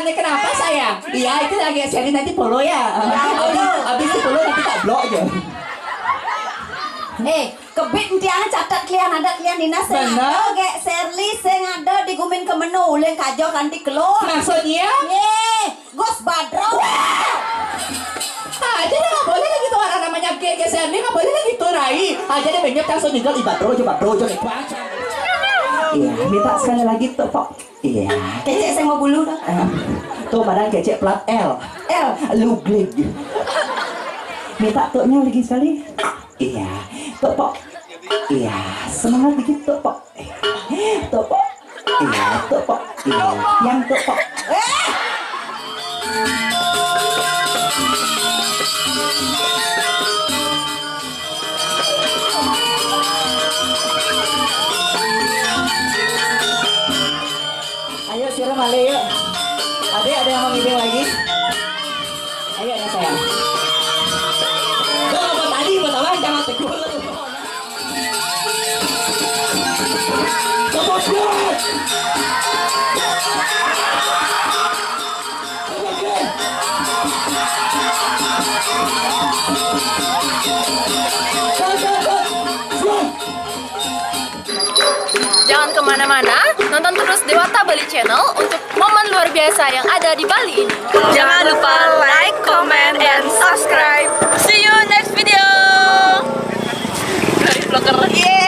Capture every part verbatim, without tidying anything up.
Kenapa sayang? Iya, itu lagi Sherry nanti follow ya. Habis, habis di follow nanti tak blok aja. Eh, kebit enti ang catet kelian adat kelian Nina sing ada gek Sherly sing ada di gumin kemeno uleng kajo kanti keluar. Maksudnya? Ye, Gus Badro. Aja deh nggak boleh lagi tuh orang namanya G G Sherly nggak boleh lagi tuh Rai. Aja deh menyet langsung tinggal ibat rojo bat rojo nih. Iya, minta sekali lagi tuh Pok. Iya. Kecek sing mau bulu dah. Em, tuh padahal kecek plat L. L. Luglig. Minta tuknya lagi sekali. Iya. Tuh Pok. Iya, semangat dikit tuh Pok. Tuh Pok. Iya, tuh Pok. Iya, yang tuh Pok. Eh! Ayo, sira malih yuk. Adik, ada yang mau ngiding lagi? Ayo, anak sayang. Tuh, apa tadi? Buat apa? Jangan tegur. Come on, come on. Jangan kemana-mana, nonton terus Dewata Bali Channel untuk momen luar biasa yang ada di Bali ini. Jangan lupa like, comment, and subscribe. See you next video. Dari vlogger. Yeay.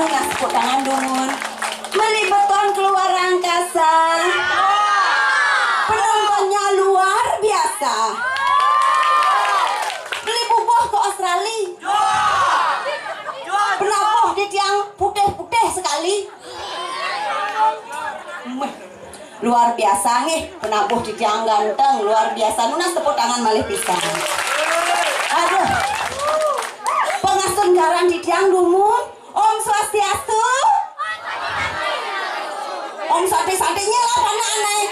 Nah, tepuk tangan dumun. Meli beton keluar angkasa. Penontonnya luar biasa. Meli bubuh ke Australia. Penabuh di tiang putih-putih sekali. Meh, luar biasa nih, penabuh di tiang ganteng, luar biasa. Nunas tepuk tangan malih pisan. Aduh. Pengasuh ngaran di tiang dumun. Om Swastiastu. Om Santi Santi, nyelap anak aneh.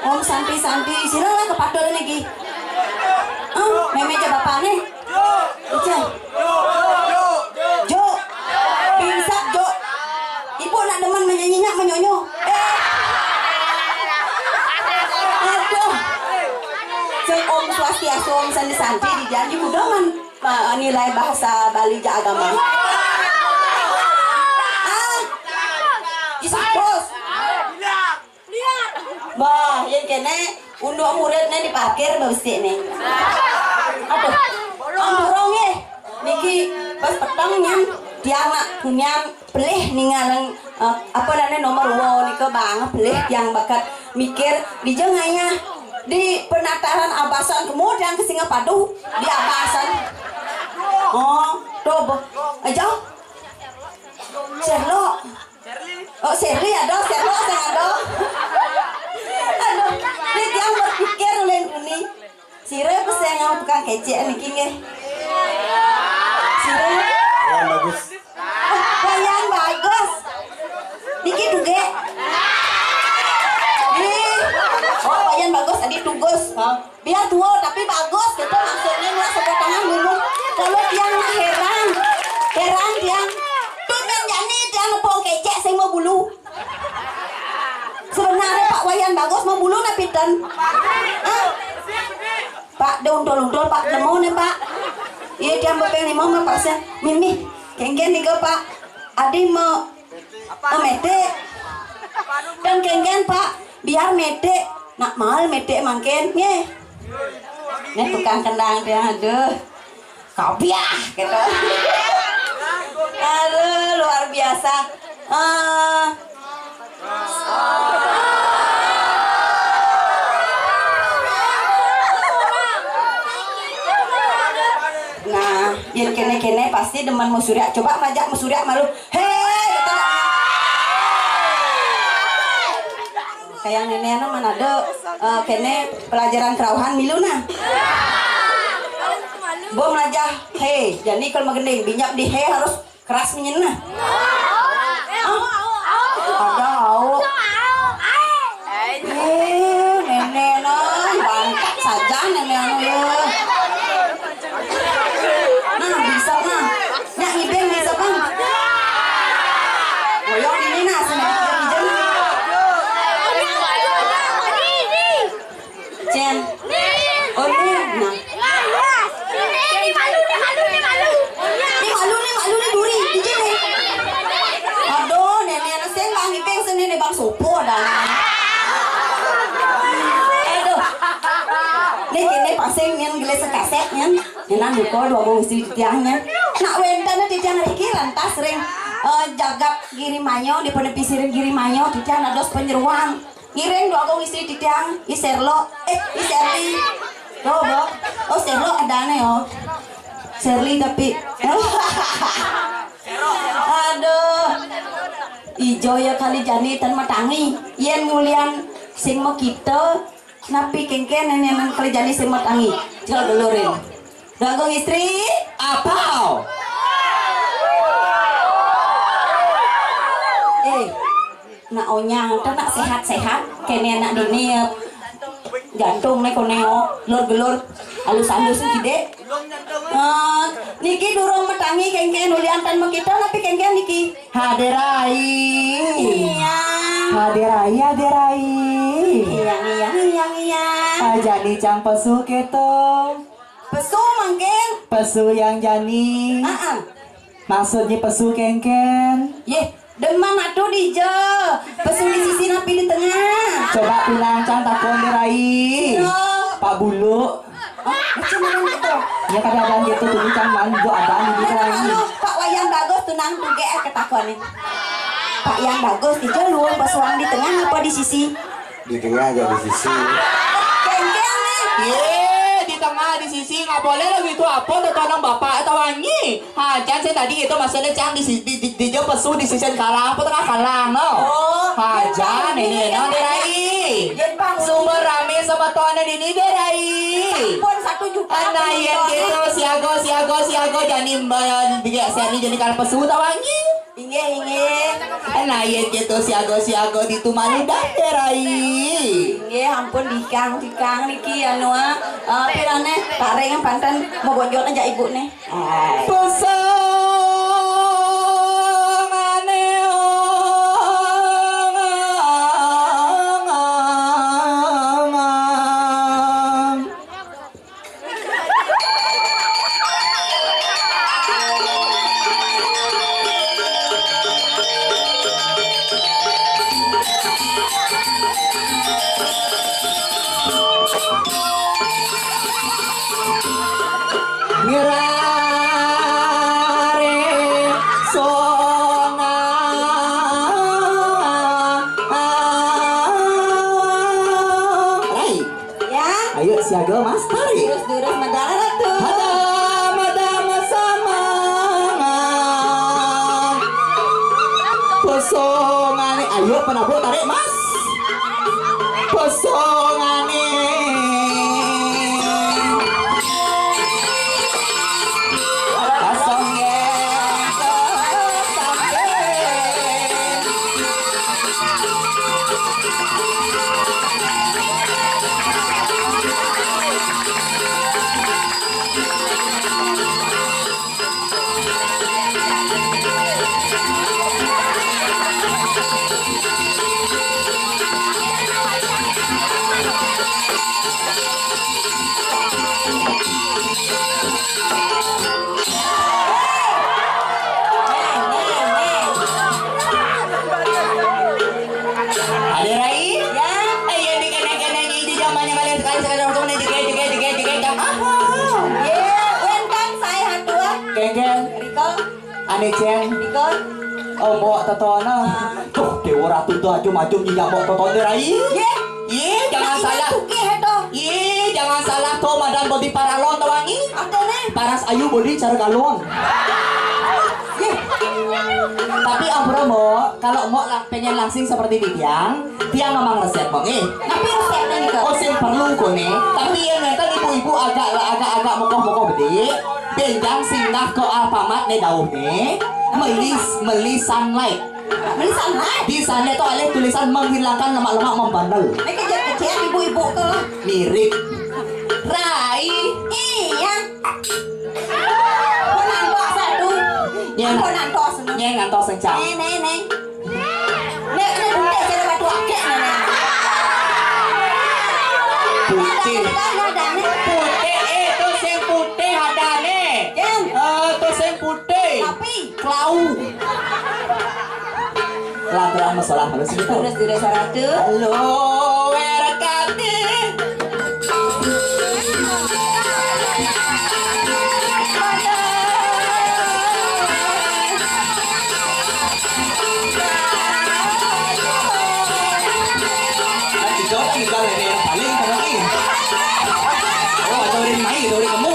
Om Santi Santi, sira lah kepatur niki. Em, meme aja bapak nih. Aja. Jo. Pinsat, Jo. Ibu nak demen menyanyinya menyonyo. Eh. Aduh. Cek Om Swastiastu, Om Santi Santi dijanji mudahan, eh, nilai bahasa Bali ja agama. Ah. Isapus. Bah, yang kene unduk murid nih diparkir babesik nih. Aduh, ampura nggih. Niki pas peteng nyen tiang nak punyan pelih ningal, eh, apa namanya, nomor wo nika bang pelih tiang bakat mikir dija ngayah di penataran abasan kemu tiang ke Singapadu di abasan. Oh, tuh, aja. Sherlock. Oh, Sherly ada, Sherlock sing ada. Aduh, ini tiang berpikir ulin ini. Sira apa sing tukang kecek niki nggih? Sira. Wayan Bagus. Oh, Wayan Bagus. Niki tuge. Nih. Oh, Wayan Bagus adi tugas. Hah? Biar tua tapi bagus gitu maksudnya, nggak sepotongan dulu. Kalau tiang mah heran, heran tiang. Tuh kan jani tiang nepung kecek sing mau bulu. Sebenarnya Pak Wayan Bagus mau bulu napi ten? Hah? Pak, dia untul-untul Pak, nemu nih Pak. Iya tiang bepeng lima mah Pak, mimi, kengken nih Pak. Adi mau Oh, mete. Dan kengken, Pak, biar mete. Nak mahal mete mangkin, nggih. Nih tukang kendang dia, aduh. Kopiah gitu. Aduh, luar biasa. Eh, nah, yang kene-kene pasti demen musuria. Coba majak musuria malu. Hei, gitu. Kayak nenek anu mana ada, eh, kene pelajaran kerauhan milu nah. Bo melajah hei, jadi kalau magending binyap di hei harus keras minyen nah. Hah? Ada au. Eh, nenek nah, bangkat saja nenek anu ya. Nah, bisa nah. Nyak ngibing bisa, Bang. Boyong ini nah, sini. Cen. Oh, ini nah. Ini malu, ini malu, ini malu. Ini malu, ini malu, ini duri. Ini nih. Aduh, nenek anak sing Bang ngibing sini nih, Bang Sopo dah. Aduh. Nih kene pasing nyen gelis kaset nyen. Nyenan duko dua bung istri titiang nyen. Nak wenten titiang riki lantas ring, eh, jagat Giri Manyo, di penepisirin Giri Manyo, titiang dados penyeruan. Ngiring dua bung istri titiang, I Serlo, eh, I Serli. Tuh, Bo. Oh, Serlo ada nih, oh. Serli tapi. Aduh. Ijo ya kali jani tan matangi. Yen ngulian sing makita, napi kengken nenek nang kali jani sing matangi. Cel gelurin. Dagang istri? Apau? Eh, nak onyang, ente nak sehat-sehat. Kene nak dini ya. Jantung nih koneo, lur gelur, halus-halus nih kide. Eh, niki durung matangi kengken ulian tan makita, napi kengken niki? Haderai. Iya. Haderai, haderai. Iya, iya, iya, iya. Aja nih cang pesu keto. Pesu mangkin. Pesu yang jani. Heeh. Maksudnya pesu kengken. Yeh, demen atuh dija. Pesu di sisi napi di tengah. Coba pinang cang takon di rai. Sino? Pak Bulu. Oh, macam mana gitu? Ya kada ada gitu tuh cang man, gua ada di Rai. Pak Wayan Bagus, Tunang tugé ketakoné. Pak yang bagus, ijo luung pesuang di tengah apa di sisi? Di tengah aja di sisi. Kéngkéng nih. Yé, di tengah, di sisi, nggak boleh lagi itu apa, tetonong bapak atau wangi. Hajan saya tadi itu maksudnya cang di, si- di, di, di, dia pesu di sisi kalang, apa tengah kalang, no? Oh, Hajan ini, no, Rai. Yen pang Sumber rame sama tonan ini deh, Rai. Pun satu juta Ana yen penontonnya. Gitu, siago, siago, siago, jadi mbak, dia saya ini jadi kalau pesu atau wangi. Inggih, inggih. Nah, yén gitu siaga-siaga ditumani dah, Rai. Inggih, ampun dikang, dikang niki anu, ah, eh, pirane paring panten megonjol aja ibu nih. Pesangane. Ngerare sona. Rai. Ya. Ayo siaga Mas, tarik. Terus, terus, medal, Ratu. Ada, ada, sama. Pesongane, ayo penabuk tarik, Mas. Pesongane. Pasong ya. Ada Rai? Ya. Eh, ya, dikena-kena ini zamannya kalian sekali, sekali langsung nih, jegai, jegai, jegai, jegai, jam apa? Ye, wen kan saya hatua. Kengkeng. Riko. Ane Cen. Riko. Oh, mbok tetona. Tuh, Dewa Ratu tuh acum-acum nyinyak mbok tetona, Rai. Ye. Ye, jangan salah. Tuke to. Ye, jangan salah tuh, madan bodi paralon tuh wangi. Apa nih? Paras ayu bodi cara galon. Ye. Tapi ampura, Mbok, kalau Mbok la- pengen langsing seperti Bibiang, tiang memang resep, Mbok, eh. Tapi resepnya nih, Kak. Oh, sing perlu kok nih. Tapi yang ngeten ibu-ibu agak agak agak mokoh-mokoh bedik. Benjang singgah ke Alfamart nih dauh nih. Meli meli Sunlight. Meli Sunlight. Di sana tuh ada tulisan menghilangkan lemak-lemak membandel. Ini kecil-kecil ibu-ibu tuh. Mirip. Rai. Iya. Pun ngantos satu. Nyeng. Pun ngantos. Nyeng ngantos sencang. Neng, neng, neng. Nek, nek, nek, nek, batu akeh, neng. Putih. Ada, ada, ada, nek. Putih, eh, itu sing putih ada, nek. Yang. Eh, itu sing putih. Tapi. Klau. Lanturan masalah halus gitu. Terus tidak saratu. Halo, werekati. Lagi jawab lagi kalau ini yang paling kalau ini. Oh, ada orang main, ada orang kamu.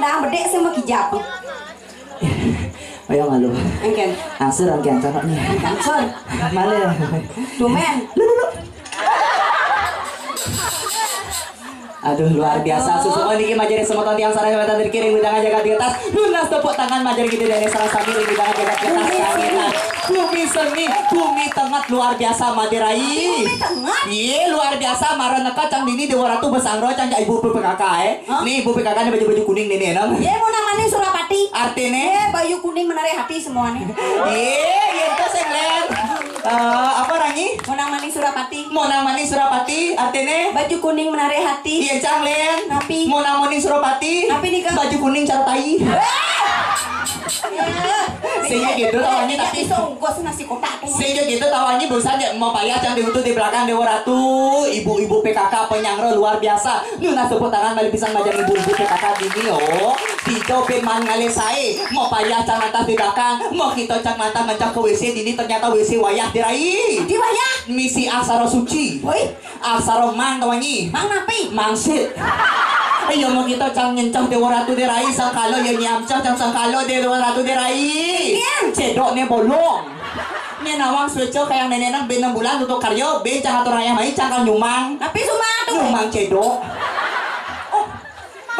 Ang bedek sing makijap. Ayo malu. Engken. Angsur engken cokok nih. Angsur. Malu. Tumen. Lu lu lu. Aduh, luar biasa. Susu, oh, niki majeng semeton tiang sareng wetan ring kiring, wewidangan jagat di atas. Nunas tepuk tangan majeng kita dari sareng sami ring wewidangan jagat di atas. Bumi seni, bumi tenget, luar biasa Madé Rai. Bumi tenget? Iya, luar biasa. Mara neka cang dini Déwa Ratu besanggra cang cak ibu-ibu P K K, eh. Hah? Nih ibu P K K nih baju-baju kuning nih, nih, nom. Iya, mau namanya Surapati. Artinya? Iya, baju kuning menarik hati semuanya. Iya, iya, itu sing lén. Eh, apa, Rangi? Monang Maning Surapati. Monang Maning Surapati, artinya? Baju kuning menarik hati. Iya, cang lén. Napi? Monang Maning Surapati. Napi nika? Baju kuning cara tai. Wéh! Sing gitu tawangnya, tapi bisa ungkus nasi kotak téh. Sing gitu tawangnya, busan ya, mau payah cang diutuh di belakang Déwa Ratu, ibu-ibu P K K penyangro luar biasa. Nunas tepuk tangan malih pisan majeng ibu-ibu P K K dini, oh. Dija bén maan ngalih saé, mau payah cang lantas di belakang, mau kita cang lantas ngencah ke W C dini, ternyata W C wayah, Madé Rai. Di wayah? Misi aksara suci. Woi. Aksara mang tawangnya. Mang napi? Mangsit. Iya, mau kita cang ngencah Déwa Ratu, Madé Rai, sangkala ya nyamcah cang sangkala Déwa Ratu, Madé Rai. Iya. Cedok né bolong. Né nawang suéca kayang nénénan bén enam bulan tutuk karya, bén cang atur ayah mai cang kal nyumang. Napi sumang tuh? Nyumang cedok. Oh,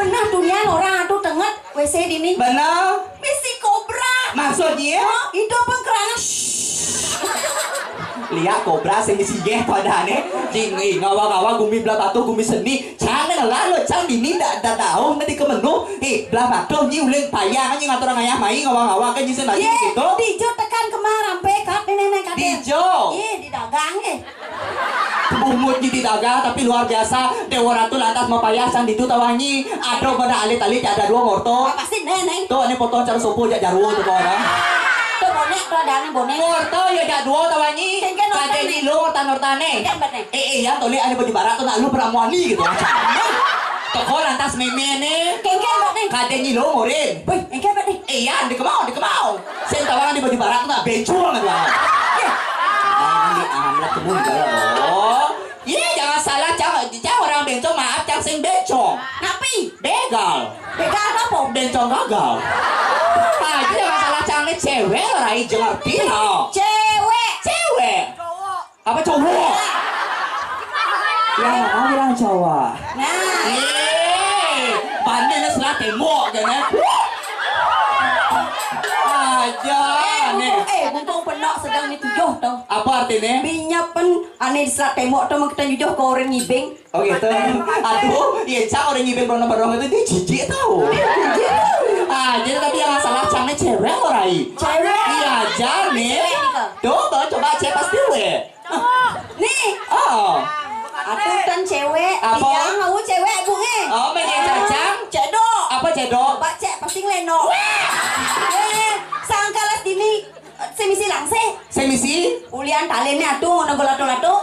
bener tuh nian orang atuh tenget W C dini. Bener. Misi kobra. Maksudnya? Oh, hidup pengkerana. Lihat kobra sing misi yéh padané. Cing, ih, ngawa-ngawa gumi belah batu, gumi seni. Cang ngelah lo, cang dini ndak, ndak tahu ngerti kemenu. Ih, belah batu nyi ulin payah nyi ngatur ayah mai ngawa-ngawa kan nyi sing lagi gitu. Dijo tekan kemar sampai kat nénénan kat. Dijo. Ih, di dagang, eh. Bungut di dagang, tapi luar biasa. Déwa Ratu lantas mapayah sang ditu tawangnya. Ada pada alit-alit ada dua ngorta. Apa sih, Néng? Tuh, ini potong cara sopo jak jarwo tuh, orang. Tuh, bonék, tuh, ada ané bonék. Ngorta ya jak dua tawangnya. Kéngkén ngorta, kadén Néng. Nyilu ngorta-ngortané. Kéngkén, Mbak, Néng. Eh, eh, ya, toleh ané baju barak tuh, nak lu peramuani gitu. Teko lantas méméné. Kéngkén, Mbak, Néng. Kadén nyilu ngorin. Wih, kéngkén, Mbak, Néng. Eh, ya, di kemau, di kemau. Sing tawang di baju barak tuh, nak bencong gitu. Nah, ini amlak kebun jalan. Oh. Iya, jangan salah, cang, cang orang bencong, maaf, cang sing bencong. Napi? Begal. Begal apa? Bencong gagal. Nah, itu jangan salah, cang né cewek, Rai, ngerti lah. Cewek. Cewek. Apa cowok? Ya, mau bilang cowok. Nah. Eh, banding sebelah tembok, kan, eh? Aja, eh, nih. Buntung, eh, buntung penak sedang ditujuh tuh. Apa artinya? Minyak pen, ané di sebelah tembok tuh, mau kita nyujuh ke orang ngibing. Oh gitu. Aduh, iya cang orang ngibing berona berong itu dia jijik tahu. Jijik. Ah, jadi tapi yang salah cang né cewek, Rai. Cewek. Iya aja nih. Cewek nih, Kak. Tuh, tuh, coba cek pasti wé. Nih. Oh. Atuh tan cewek. Apa? Tiang hau cewek bunge. Oh, menyang cacang. Cedok. Apa cedok? Coba cek pasti ngeleno. Eh, sangkalas dini. Sing misi langsé. Sing misi? Ulian taléné atuh ngono golato-lato.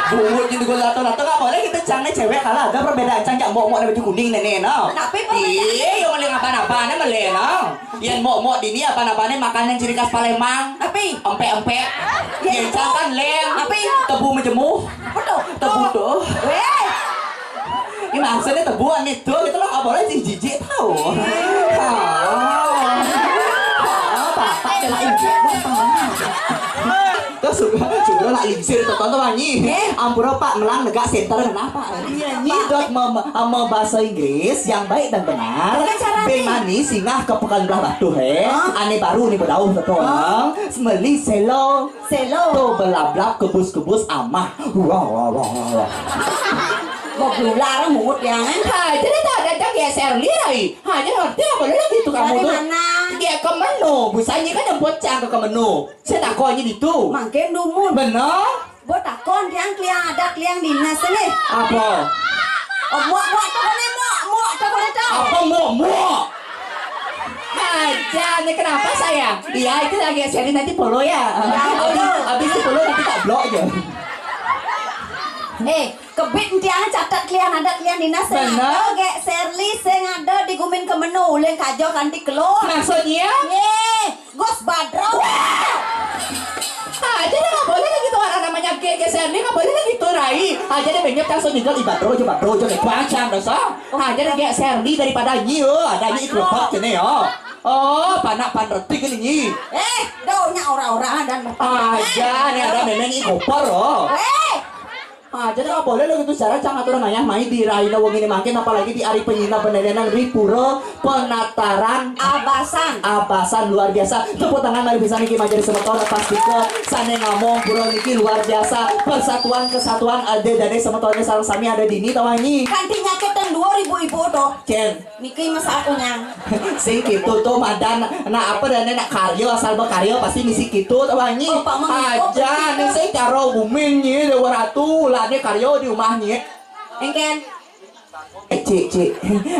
Bungut gitu golato-lato nggak boleh gitu, cang né cewek kalah ada perbedaan cang cak mok-mok baju kuning néné no. Tapi perbedaan. Iya, yang meleng apa-apa né meleng no. Yang mok-mok dini apa-apa né makanan ciri khas Palembang. Tapi empek-empek. Yang cang kan leng. Tapi tebu mejemuh. Apa tuh? Tebu tuh. Weh. Ini maksudnya tebuan itu gitu loh, nggak boleh sih jijik tahu. Ah, ah, bapak telah injek, bapak. Terus juga, juga lah lingsir, tonton tuh wangi. Eh? Ampura Pak, melang negak center, kenapa? Iya, nyi dot mem-, mem-, bahasa Inggris yang baik dan benar. Bukan cara nih. Beng manis singgah ke Pekan Belah Batu, he. Hah? Ané baru nih bedauh, tuh. Hah? Semeli selo. Selo. Tuh belablap kebus-kebus amah. Wah, wah, wah, wah, wah. Mau keluar mungut ya, kan? Ha, jadi tak ada tak geser lirai. Ha, jadi ngerti apa lagi tuh kamu tuh? Dari mana? Dia ke menu. Busannya kan jemput cang ke menu. Saya takonnya di tuh. Makin dumun. Bener? Buat takon tiang, tiang ada tiang dinas nih. Apa? Oh, muak, muak, takon nih, muak, muak, takon itu. Apa muak, muak? Aja nih, kenapa sayang? Iya, itu lagi seri nanti polo ya. Ya, habis, polo. Habis itu polo nanti tak blok aja. Eh, kebit tiang catat kalian ada kalian dinas. Benar. Oke, Serli sing ada di gumin ke menu uleng kajo kanti keluar. Maksudnya? Ye, Gus Badro. Aja dah, nggak boleh lagi tuh orang namanya G G Serli, nggak boleh lagi tuh Rai. Aja deh, benyep cang so ninggal, ibadro aja, badro aja, kayak bacang dah, so. Aja deh, kayak Serdi daripada nyi, oh, ada nyi ikut kene, oh. Oh, panak pan retik ini, nyi. Eh, daunya orang-orang dan aja nih ada memang nyi koper, oh. Eh, aja deh, boleh lo gitu, cara cang atur ngayah mai di raina wong ini mangkin, apalagi di hari penyina pendedenan di pura penataran Abasan. Abasan luar biasa. Tepuk tangan mari bisa niki majari semeton, pasti ke sana ngomong pura niki luar biasa. Persatuan kesatuan ada dari semetonnya sareng sami ada dini tawangi. Kanti nyakit yang dua ribu ibu tuh. Cen. Niki masa aku nyang. Sing gitu tuh madan, nah apa dan nak karyo asal berkaryo pasti misi gitu tawangi. Oh, Pak Mang, aja nih saya caro booming nih dua ratu lah nih karyo di rumahnya. Engken. Eh, Cik, Cik.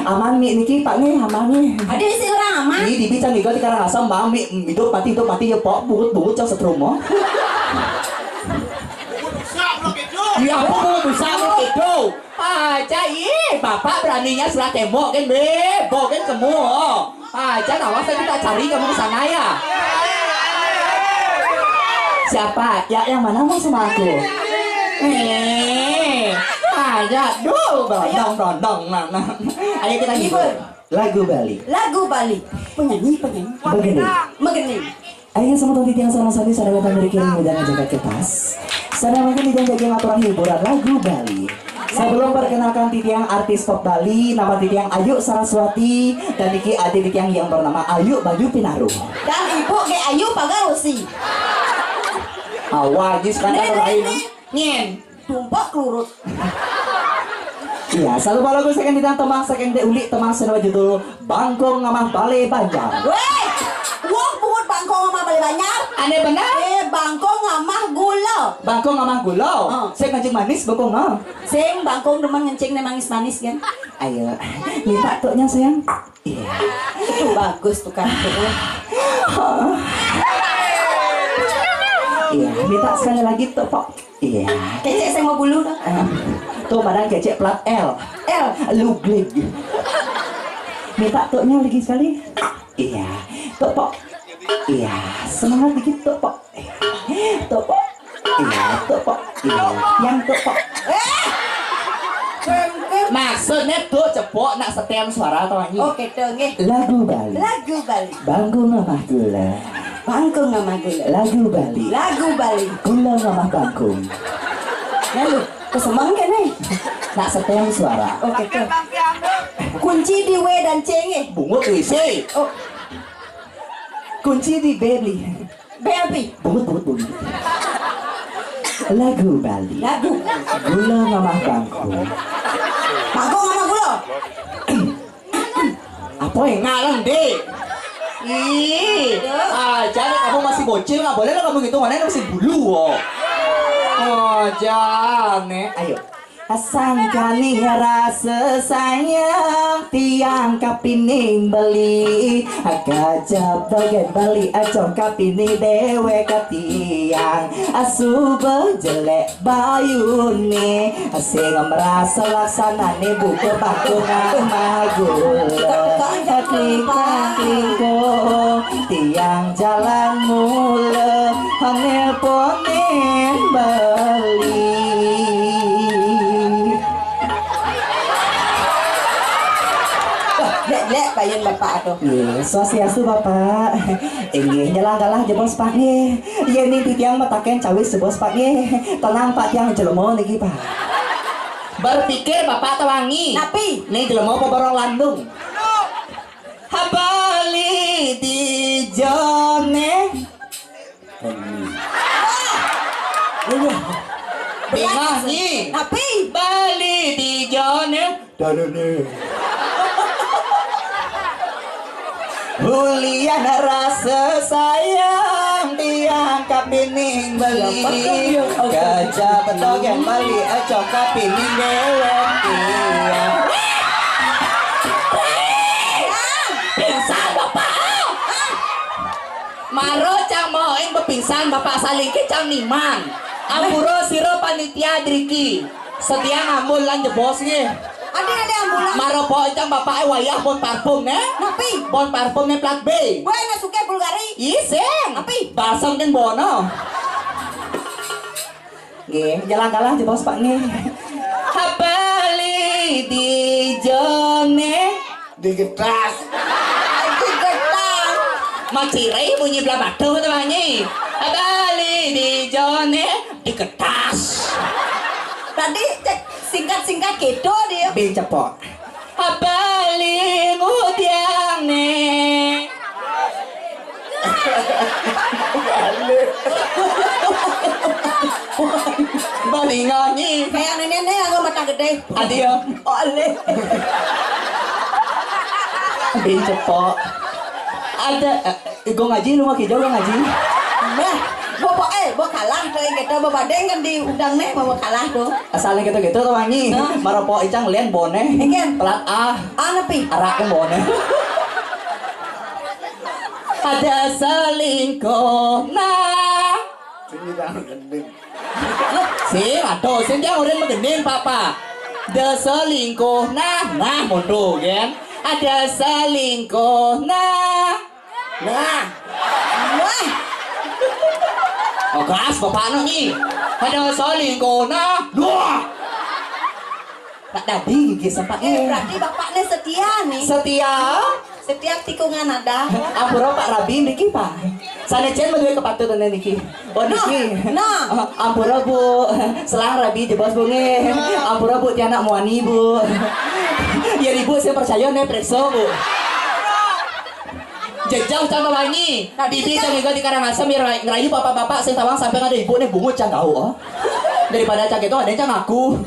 Aman, Mi, niki, Pak, nih, aman, nih. Ada isi orang aman. Ini di bicara nih, di Karangasem, Bang, Mi, hidup mati, hidup mati, ya, Pak, bungut, bungut, cang setrum, oh. Iya, apa bungut bisa, bungut itu? Aja, ih, Bapak beraninya surat tembok, kan, be, bok, kan, kamu, oh. Aja, awas, saya kita cari kamu ke sana, ya. Siapa? Ya, yang mana mau sama aku? Eh, aja, duh, dong, dong, dong, dong, nah, nah. Ayo kita hibur. Lagu Bali. Lagu Bali. Penyanyi, penyanyi. Begini. Megening. Ayo semua tadi tiang sama sami, sana datang dari kiri, mudah aja ke pas. Sana mungkin di jangan atur hiburan lagu Bali. Sebelum perkenalkan titiang artis pop Bali, nama titiang Ayu Saraswati dan niki adik titiang yang bernama Ayu Bayu Pinaru. Dan ibu ke Ayu Pagalusi. Awal jis kan lain. Nyen. Tumpak kelurut. Iya, satu lagu saking titiang tembang saking Dek Uli, tembang senama judul Bangkong Ngamah Bale Banjar. Weh, wong pungut bangkong ngamah bale banjar. Aneh benar. Eh, bangkong ngamah gula. Bangkong ngamah gula. Heeh. Saya ngancing manis, bangkong ngamah. Sing bangkong demen ngencing ne manis-manis kan. Ayo, minta tuknya sayang. Iya. Itu bagus tuh kan tuh. Iya, minta sekali lagi tuh, Pak. Iya. Kecek saya mau bulu dong. Em, tuh, madang kecek plat L. L. Luglig. Minta tuknya lagi sekali. Iya. Tuh, Pak. Iya, semangat dikit tuh, Pak. Iya. Tuh, Pak. Iya, tuh, Pak. Iya, yang tuh, Pak. Eh! Maksudnya tuh cepok nak setem suara atau nyanyi? Oke, tuh, nggih. Lagu Bali. Lagu Bali. Bangku ngamah gula. Bangku ngamah gula. Lagu Bali. Lagu Bali. Gula ngamah bangkung. Lalu, kesemang kan nih? Nak setem suara. Oke, tuh. Kunci di W dan C nggih. Bungut W C. Oh. Kunci di B beli. Baby. Bungut, bungut, bungut. Lagu Bali. Lagu. Gula ngamah bangku. Bangku ngamah gula. Apa yang ngarang, Dek? Ih, aja nih kamu masih bocil, nggak boleh lah kamu gitu, mana masih bulu, oh. Oh, jangan, ayo. Sangkani rasa sayang tiang kapining beli. Gajah bagian beli acong kapining dewek tiang. Asuba jelek bayune, sing merasa laksanane buka bangku ngamah gula. Klingkang klingkung tiang jalan mula, nelponin beli. Wah, lek, lek, payen Bapak atuh. Nggih, swastiastu, Bapak. Inggih, nyelang galah jebos, Pak, nggih. Yen ning titiang metaken cawis jebos, Pak, nggih. Tenang, Pak, tiang jelema niki, Pak. Berpikir Bapak tewangi. Napi? Ning jelema apa borong landung? Habali di jone. Bengah, Nyi. Napi? Bali di jone. Darune. Hulian rasa sayang tiang kapining beli. Gajah betogen bali acok kapining dewek tiang. Pingsan, Bapak. Maro cang moin bepingsan, Bapak salingkih cang niman. Ampura sira panitia driki. Setia ngambul lan jebos nggih. Ade, ade ambulan. Maro po cang Bapak wayah bon parfum ne. Napi? Bon parfum ne plat B. Weh, ne suke Bulgari. Iseng. Napi? Balsam ning bono. Nggih, jalan kalah jebos Pak nggih. Abali di jone. Digetas. Digetas. Macirai bunyi belah batu tu, Manyi. Abali di jone. Digetas. Tadi cek singkat-singkat gitu dia. Bin cepot. Abali ngudiang ne. Balik. Balik nganyi. Kayak nenek-nenek yang mata gede. Adio. Oleh. Bin cepok. Ada, eh, gue ngaji, lu ngaji, gue ngaji. Nah, bobo, eh, bo kalah tuh, gitu. Bo badeng kan diundang nih, bobo kalah tuh. Asalnya gitu-gitu tuh, Manyi. Hah? Maropo icang lian bone. Iya. Pelat ah. Ah, nepi. Arak kan bone. Ada selingkuh, nah. Sing jangan gending. Sing, aduh, sing jangan udah menggending, Papa. Ada selingkuh, nah, nah, mundur, kan? Ada selingkuh, nah. Nah. Wah. Oh, gas, Bapak anu nih. Ada selingkuh, nah. Wah. Tak dadi gigi sempat. Eh, berarti bapaknya setia nih. Setia? Setiap tikungan ada. Ampura Pak Rabi niki, Pak. Sana cen beduwe kepatutan niki. Oh, niki. Nah. Ah, ampura, Bu. Selang Rabi jebos, Bu, nggih. Nah. Ampura, Bu, tiang nak muani, Bu. Ya, Ibu, saya percaya nih, periksa, Bu. Jejak cang wangi. Bibi cang juga di Karangasem, ya, ngerayu bapak-bapak, saya tawang sampai ada ibu nih bungut cang tahu, oh. Daripada cang itu ada cang aku.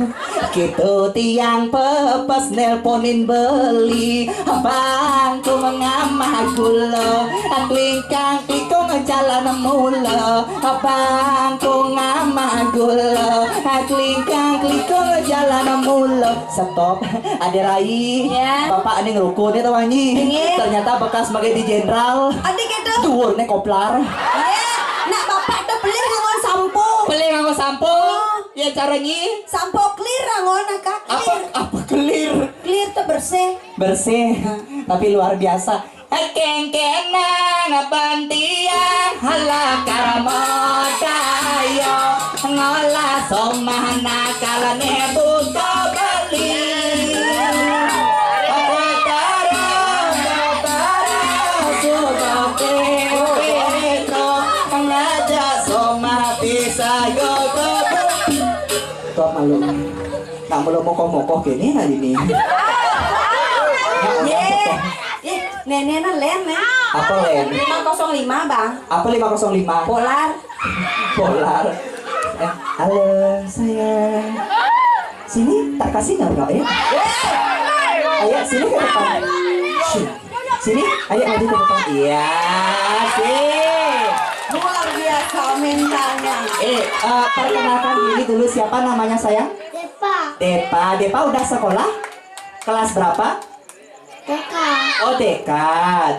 Gitu tiang pepes nelponin beli. Abangku mengamah gula. Aklingkang pikung jalan mula. Abangku ngamah gula. Aklingkang pikung jalan mula. Stop. Ade Rai. Iya. Bapak ning ruko nih tawangi. Iya. Ternyata bekas sebagai di jenderal. Ade gitu. Duur nih koplar. Iya. Nak bapak tuh beli nganggo sampo. Beli nganggo sampo. Oh. Ya cara nyi. Sampo clear nganggo nak apa? Clear. Apa clear? Clear tuh bersih. Bersih. Nah. Tapi luar biasa. Kengkenang bantiang halakar modaya ngolah somah nakalane buka beli. Tara, tara, suka kepetro ngajak somah bisa yo. Kok malu? Nak mulu mokoh-mokoh kene hari ini. Ye. Ih, nenek na len, nih. Apa len? Lima kosong lima, Bang. Apa lima kosong lima? Polar. Polar. Eh, halo, sayang. Sini, tak kasih nggak, Bro, ya? Ayo, sini ke depan. Sini. Sini, ayo maju ke depan. Iya, sih. Luar biasa mentalnya. Eh, eh, perkenalkan diri dulu, siapa namanya, sayang? Depa. Depa. Depa udah sekolah? Kelas berapa? T K. Oh, T K.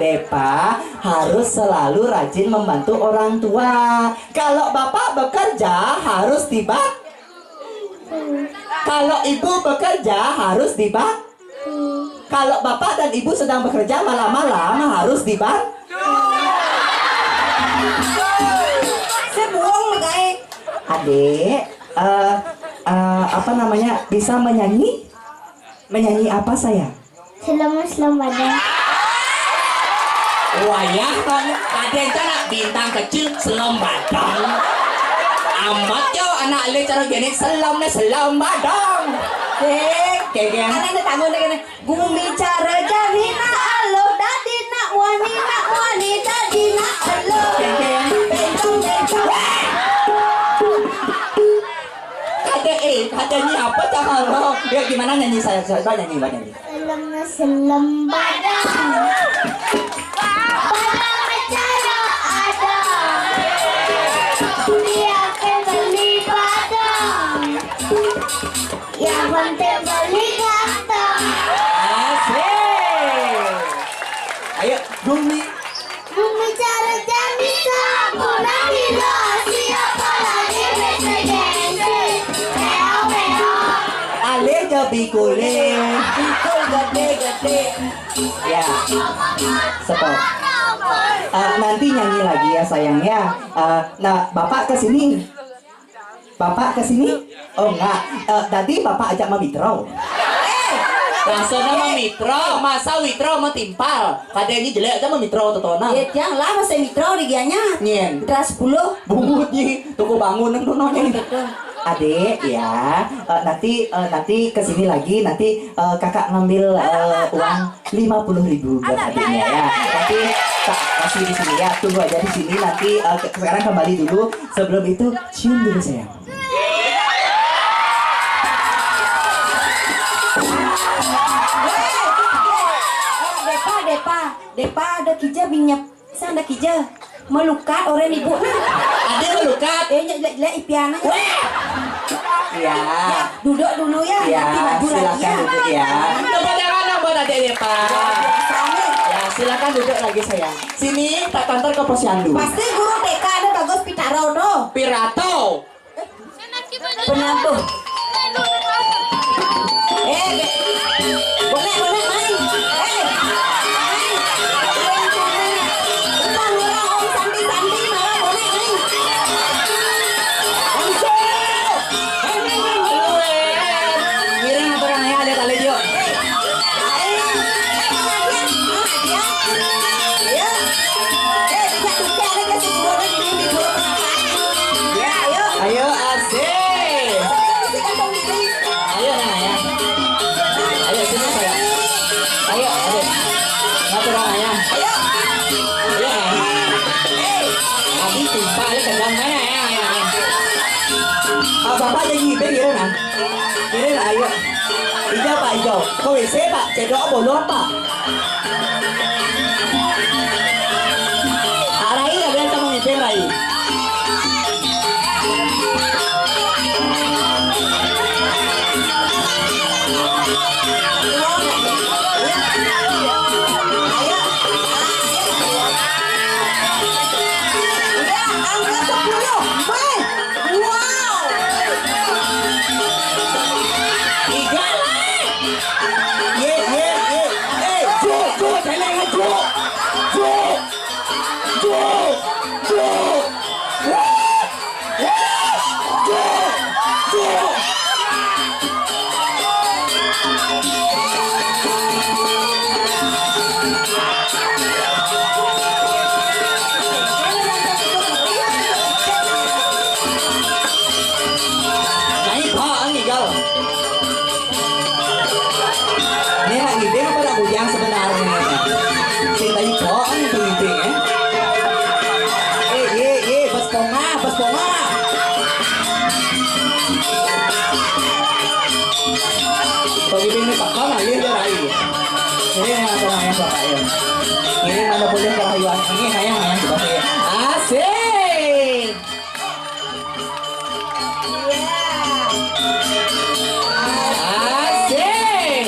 Depa harus selalu rajin membantu orang tua. Kalau bapak bekerja harus tiba. Kalau ibu bekerja harus tiba. Kalau bapak dan ibu sedang bekerja malam-malam harus dibantu. Saya buang, Mak Gae. Adek, eh, eh, apa namanya, bisa menyanyi? Menyanyi apa, sayang? Selem, selem badang. Wayah tong, kadang cara bintang kecil selem badang. Amat yo anak le cara gini selem ne selem badang. Dek, kegeng. Anak ne tanggung dek ne. Gumi cara jahina alo dadi nak wani nak wani dadi nak alo. Kegeng. Bentong bentong. Ada eh, ada nyi apa cakap lo? Ya gimana nyanyi saya, saya nyanyi, nyanyi. Selem selem badang. Badang cara ada. Dia ke beli badang. Yang penting beli ganteng. Asik. Ayo, Gumi. Gumi cara jani sampun dilo siapa lagi mesti gengsi. Meo meo. Ale jabi kule. Bikul gede-gede. Ya. Stop. Eh, nanti nyanyi lagi ya, sayang, ya. Eh, nah, Bapak ke sini. Bapak ke sini? Oh, enggak. Eh, tadi Bapak ajak mamitro. Rasanya mamitro, masa witro matimpal. Kadenya jelek aja mamitro totonan. Ya, tiang lah, masa mitro di gianya. Nyen. Teras sepuluh. Bungut nyi, toko bangun nang tono nyi. Betul. Adek, ya, eh, nanti, eh, nanti ke sini lagi, nanti, eh, kakak ngambil, eh, uang lima puluh ribu buat adiknya, ya. Nanti tak kasih di sini, ya, tunggu aja di sini, nanti, eh, ke- sekarang kembali dulu, sebelum itu cium dulu, sayang. Depa, depa, depa ada kija binyep. Sanda kija. Melukat orang ibu nah. Ada melukat. Eh, jelek-jelek ipiana. Weh. Ya. Ya, duduk dulu ya. Ya, nanti maju lagi silakan ya. Duduk ya. Tepuk tangan dong buat adik depa. Luar biasa nih. Ya, silakan duduk lagi, sayang. Sini, tak antar ke posyandu. Pasti guru T K ada bagus pitaro tuh. Pirato. Penantu. Eh, be- boleh, boleh, main. Eh, main. Utang orang, om santi-santi, malah boleh, main. Om Solo. Ngiring apa namanya, ada kali, yuk. Ayo. Eh, bisa tuker, ada kasih suara di, di burung apa? Ya, ayo. Ayo, asik. Ayo, nah, ya. Ayo, sini, sayang. Ayo, ayo. Ngatur, nah, ya. Ayo. Ayo, nah. Eh. Abi, sumpah, ayo, tegang, mana, ya, ya, ya. Ah, Bapak jadi ibu, ya, nah. Ini lah, ayo. Hijau, Pak, hijau. Ke W C, Pak. Cedok bolong, Pak. Arai, ya, biar kamu ngitir, Rai. Ayo. Udah, angka sepuluh. Weh. Wow. Igal, eh. Ye, ye, ye. Eh, jo, jo, celeng, jo. Jo. Jo. Jo. Wah. Wah. Jo. Jo. Nai pha ang igal. Ni nak ngibing apa nak bujang sebenarnya? Sing tadi pha ang itu ngibing, eh? Eh, ye, ye, bas ponga, bas ponga. Pag-ibig ni Pakang, ayun, yun, ayun. Ini yang apa namanya, Bapak, ya? Ini mana boleh kerayuan? Ini, hayang, hayang, coba, ya. Asik! Asik!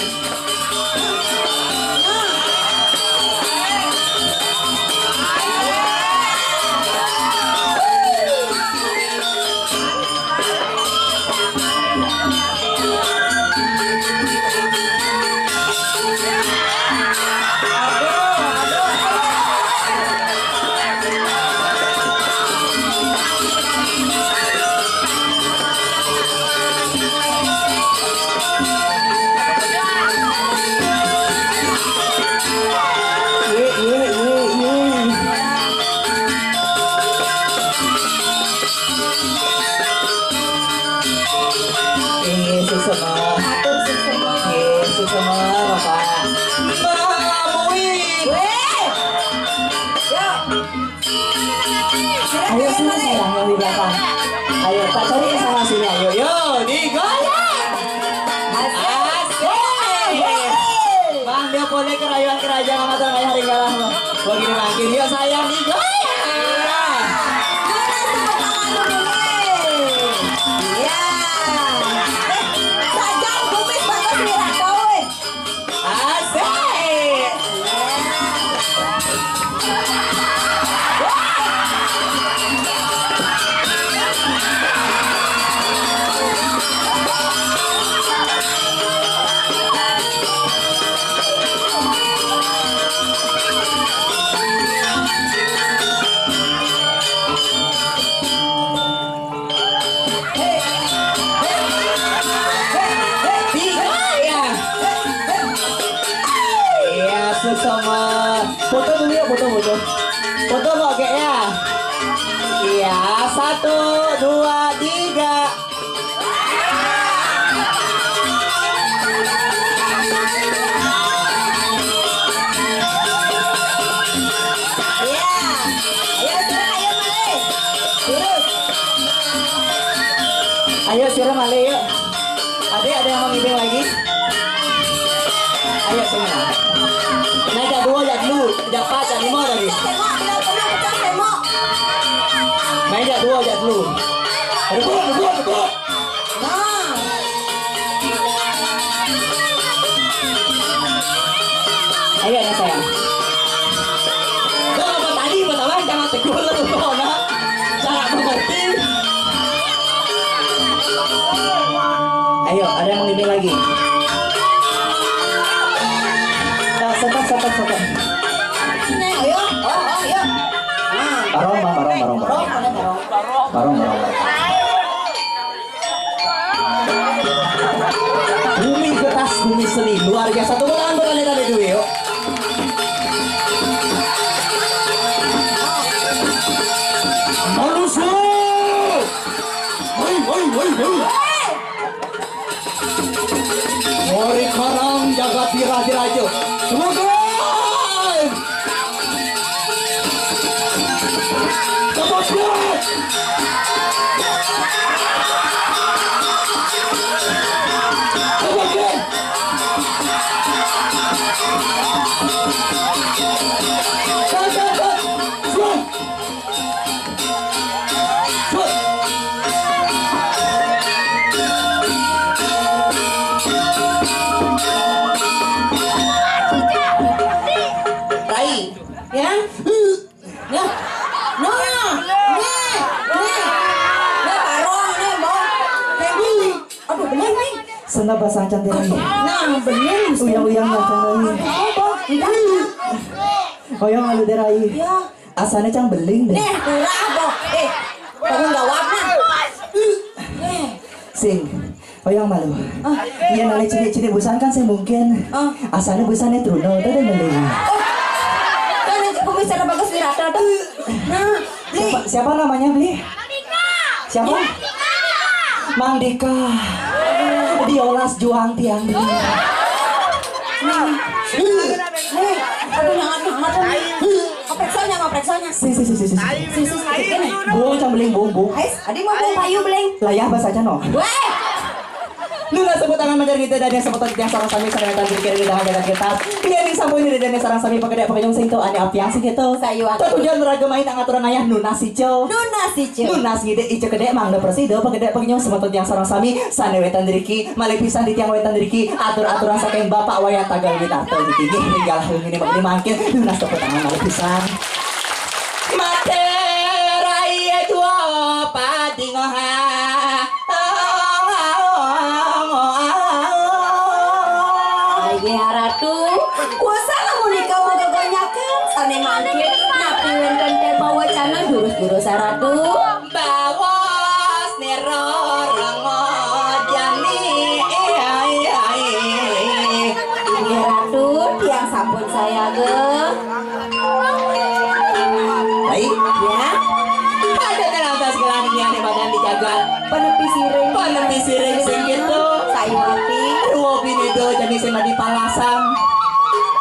Eh, suksma. Matur suksma. Eh, suksma, Bapak. Mbak Muin. Weh. Yuk. Ayo, sini, sayang, yang di belakang. Ayo, tak cari yang sama sini, ayo. Yo, digoyang. Asik. Asik. Bang, dia boleh kerayuan kerajaan sama tengah hari galah. Begini makin, yuk, sayang, digoyang. Mana tepuk tangan dulu, weh? Ya. Eh, sajang kumis bagus nih, Raka, weh. Asik. Satu, dua, tiga. Iya. Ayo, sira, ayo, malih. Terus. Ayo, sira, malih, yuk. Adik, ada yang mau ngibing lagi? Ayo, sini. Nah, jak dua, jak dulu, jak empat, jak lima tadi. Pecah semok, bila perlu pecah semok. Nah, jak dua, jak dulu. Rebut, rebut, rebut. Nah. Ayo, anak sayang. Dah, apa tadi, apa tawang, jangan tegur, tegur, nak. Cara mengerti. Ayo, ada yang mau ngibing lagi? Nah, stop, stop, stop. Ayo, oh, oh, ayo. Nah. Barong, Bang, barong, barong, barong. Barong, barong, barong. Barong, barong, barong. Bumi getas, bumi seni, luar biasa. Tepuk tangan buat adik-adik dulu, yuk. Manusia. Hei, hei, hei, hei. Mori karang jagat dira-dira aja. Semoga. Tepuk tangan. Tepuk tangan. Tepuk tangan. Rai. Ya? Nah. Nah. Nih. Nih. Nih, barong, nih, Bang. Nih, nih. Aduh, bener, nih. Sengaja bahasa Acan téh. Nah, bener. Uyang-uyang bahasa Acan. Apa? Uyang alu deh, Rai. Ya. Asané can beling deh. Nih, kurang apa? Eh, tanggung jawab nah. Eh. Sing, hoyong malu. Ah. Iya, nani cilik-cilik busan kan saya mungkin. Ah. Asané busané truna, tuh deh beling. Oh. Kan itu kumis ada bagus di rata tuh. Nah, beli. Siapa, siapa namanya, Beli? Siapa? Mang Dika. Diolas juang tiang, Beli. Nih, aduh, hangat, hangat, hangat. Mau periksa nya, mau periksa nya. Si, si, si, si, si. Si, si, si, ini. Bung, can beling, bung, bung. Ais, adi mau bung payu beling. Layah bahasa Acan, no. Weh. Nunas tepuk tangan manjari kita dan yang semeton tiang sareng sami sané wénten di kiri dengan jaga kita. Iya, ning sampun di dan sareng sami pakedék pakenyung sing to ané apiang sing kéto. Sayuwakti. Tetujon raga main angaturan ayah nunas ijo. Nunas ijo. Nunas ngidék ijo kedék mangda prasida pakedék pakenyung semeton tiang sareng sami sané wénten driki. Malih pisan di tiang wénten driki, atur-aturan saking Bapak Wayan Tagal Witarta niki nggih, ring galah wengi mangkin, nunas tepuk tangan malih pisan. Mate rai jua padingoha. Inggih Ratu, kuasa lamun ika magagonyaken sané mangkin, napi wénten téh pawacana jurus-jurus Ratu? Bawas nira rangajani. Iya, iya, iya. Inggih Ratu, tiang sampun sayaga. Baik. Ya. Ada dalam tas gelang ini ada badan dijaga. Penepi siring. Penepi siring sing gitu. Sayuwakti. Ruwa bini do jani sing dadi palasang.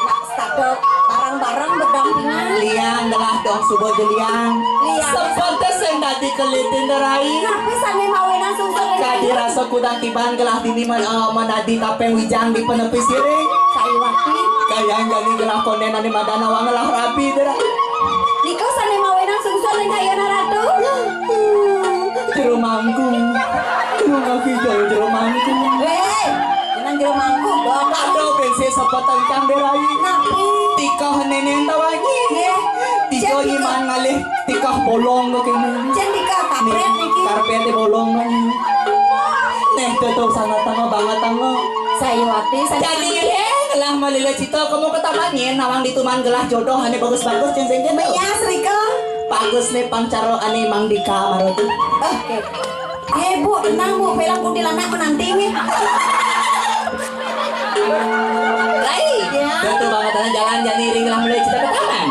Nak status bareng-bareng berdampingan. Liang gelah dong suba jeliang. Liang. Seperti sing dadi kelitin derai. Napi sané mawinan sungsung ing Kadi rasa kudang tiban gelah dini men, eh, menadi tapeng wijang di penepi siring. Sayuwakti. Kayang jani gelah kondén ané madan awang gelah rabi derai. Nika sané mawinan sungsung ing kayana Ratu. Jero mangku. Jero mangku, jero mangku. Wéh, jeneng jero mangku, dong. Aduh, bensin sepetengkang derai. Napi? Tikah nénén tawangi. Nggih. Tiga Cek nyiman ngalih tikah bolong kéné. Cek tikah kaprét niki. Karpété bolong kan. Néh, tuh, tuh, sangat tengah banget, tengah. Sayuwakti, saya Jadi, eh, lah malila cita kamu ketaman yén nawang dituman gelah jodoh ané bagus-bagus, cén sing kéné. Iya, Srika. Bagus né pangcara ané Mang Dika Maruti. Oke. Eh, Bu, tenang, Bu. Film kuntilanak menanti nih. Lai, Ya. Betul banget, jalan jani ring lah mulai cita ketaman.